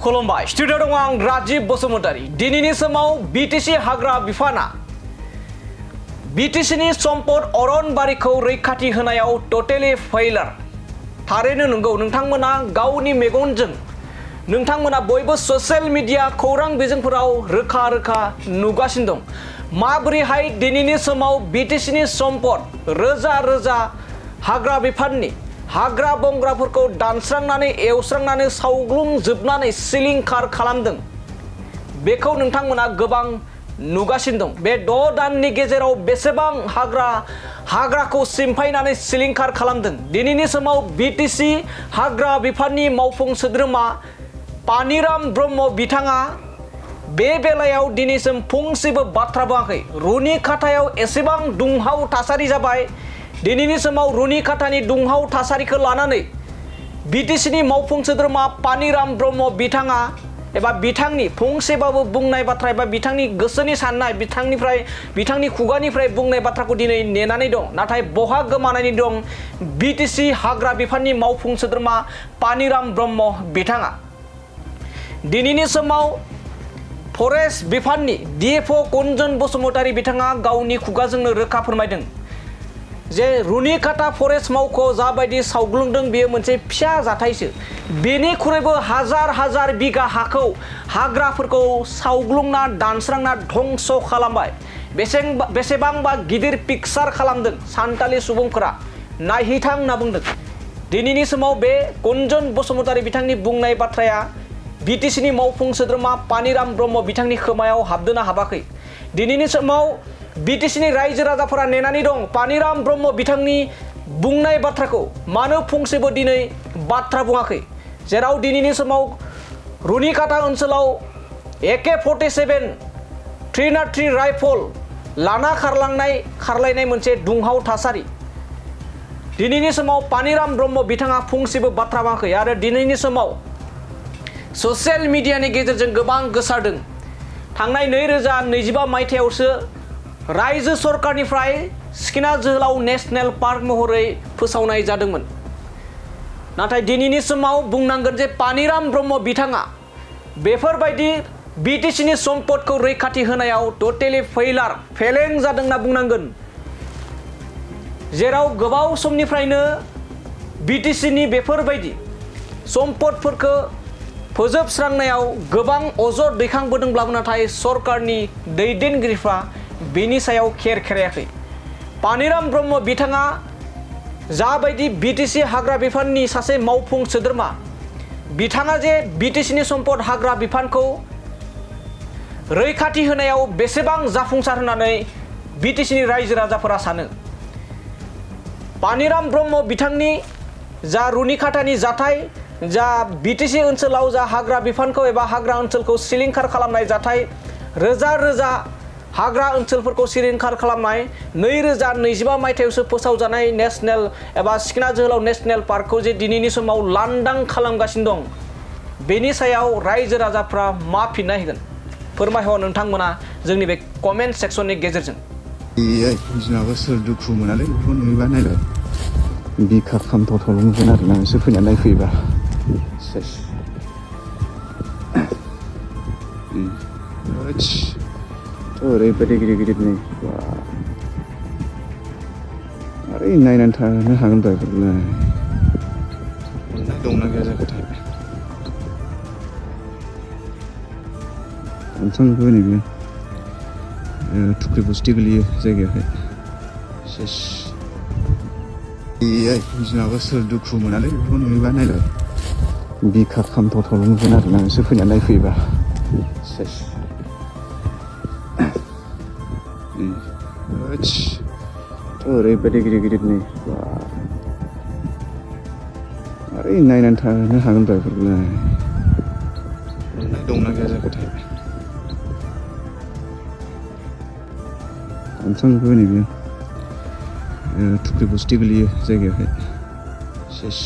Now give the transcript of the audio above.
खुलुमबाय स्टुडिअ दङ आं राजिब बसुमतारी दिनैनि समाव बिटिसि हाग्रा बिफाना बिटिसिनि सम्पद अरनबारिखौ रैखाथि होनायाव टटेलि फेइलार थारैनो नंगौ नोंथांमोना गावनि मेगनजों नोंथांमोना बयबो ससियेल मिडिया खौरां बिजोंफोराव रोखा रोखा नुगासिनो दं माबोरैहाय दिनैनि समाव बिटिसिनि सम्पद रोजा रोजा हाग्रा बिफाननि हाग्रा बंग्राफोरखौ दानस्रांनानै एवस्रांनानै सावग्लुंजोबनानै सिलिंखार खालामदों बेखौ नोंथांमोना गोबां नुगासिनो दं बे 6 दाननि गेजेराव बेसेबां हाग्राखौ सिमफायनानै सिलिंखार खालामदों दिनैनि समाव बिटिसि हाग्रा बिफाननि मावफुं सोद्रोमा पानिराम ब्रह्म बिथाङा बे बेलायाव दिनैसिम फंसेबो बाथ्रा बुङाखै रुनिखाथायाव एसेबां दुंहाव थासारि जाबाय दिनैनि समाव रुनिखाथानि दुंहाव थासारिखौ लानानै बिटिसिनि मावफुं सोद्रोमा पानिराम ब्रह्म बिथाङा एबा बिथांनि फंसेबाबो बुंनाय बाथ्रा एबा बिथांनि गोसोनि साननाय बिथांनि खुगानिफ्राय बुंनाय बाथ्राखौ दिनै नेनानै दं नाथाय बहा गोमानानै दं बिटिसि हाग्रा बिफाननि मावफुं सोद्रोमा पानिराम ब्रह्म बिथाङा दिनैनि समाव फरेस्ट बिफाननि डिएफअ कुंजन बसुमतारी बिथाङा गावनि खुगाजोंनो रोखा फोरमायदों जे रुनिखाथा फरेस्ट मावखौ जाबायदि सावग्लुंदों बेयो मोनसे फिसा जाथायसो बेनिख्रुइबो हाजार बिगा हाखौ हाग्राफोरखौ सावग्लुंना दानस्रांना धंस खालामबाय बेसेबांबा गिदिर पिक्चार खालामदों सान्थालि सुबुंफोरा नायहैथां होनना बुंदों दिनैनि समाव बे कुंजन बसुमतारी बिथांनि बुंनाय बाथ्राया बिटिसिनि मावफुं सोद्रोमा पानिराम ब्रह्म बिथांनि खोमायाव हाबदोंना हाबाखै दिनैनि समाव बिटिसिनि रायजो राजाफोरा नेनानै दं पानिराम ब्रह्म बिथांनि बुंनाय बाथ्राखौ मानो फंसेबो दिनै बाथ्रा बुङाखै जेराव दिनैनि समाव रुनिखाथा ओनसोलाव AK-47 303 राइफल लाना खारलायनाय मोनसे दुंहाव थासारि दिनैनि समाव पानिराम ब्रह्म बिथाङा फंसेबो बाथ्रा बुङाखै आरो दिनैनि समाव ससियेल मिडियानि गेजेरजों गोबां गोसारदों थांनाय 2025 मायथाइयावसो रायजो सरकारनिफ्राय सिखना जोहोलाव नेशनेल पार्क महरै फोसावनाय जादोंमोन नाथाय दिनैनि समाव बुंनांगोन जे पानिराम ब्रह्म बिथाङा बेफोरबायदि बिटिसिनि सम्पदखौ रैखाथि होनायाव टटेलि फेलें जादों होनना बुंनांगोन जेराव गोबाव समनिफ्रायनो बिटिसिनि बेफोरबायदि सम्पदफोरखौ फोजोबस्रांनायाव गोबां अजद दैखांबोदोंब्लाबो नाथाय सरकारनि दैदेनगिरिफ्रा बेनि सायाव खेरायाखै पानिराम ब्रह्म बिथाङा जाबायदि बिटिसि हाग्रा बिफाननि सासे मावफुं सोद्रोमा बिथाङा जे बिटिसिनि सम्पद हाग्रा बिफानखौ रैखाथि होनायाव बेसेबां जाफुंसार होननानै बिटिसिनि रायजो राजाफोरा सानो पानिराम ब्रह्म बिथांनि जा रुनिखाथानि जाथाय जा बिटिसि ओनसोलाव जा हाग्रा बिफानखौ एबा हाग्रा ओनसोलखौ सिलिंखार खालामनाय जाथाय रोजा हाग्रा ओनसोलफोरखौ सिलिंखार खालामनाय 2025 मायथाइयावसो फोसावजानाय नेशनेल एबा सिखना जोहोलाव नेशनेल पार्कखौ जे दिनैनि समाव लांदां खालामगासिनो दं बेनि सायाव रायजो राजाफ्रा मा फिननाय होगोन फोरमायहर नोंथांमोना जोंनि बे कमेन्ट सेक्सननि गेजेरजों दिनाबो सोर दुखु मोनालै बेखौ नुयोबा नायलाय बिखा खामथावथावल' नुगोन आरोना नोंसोर फैनानै नायफैयोबा सेस ओरैबायदि गिदिर नै ओरै नायनानै थानो हागोन दा बेफोरखौलाय दंना गैया जाखोथाय दंफांबो नैबे थुख्रि बुस्थि गोलैयो जायगायावहाय सेस दिनाबो सोर दुखु मोनालै बेखौ नुयोबा नायलाय बिखा खामथावथावल' नुगोन आरोना नोंसोर फैनानै नायफैयोबा सेस ओरैबायदि गिदिर नै ओरै नायनानै थानो हागोन दा बेफोरखौलाय दंना गैया जाखोथाय दंफांबो नैबे थुख्रि बुस्थि गोलैयो जायगायावहाय सेस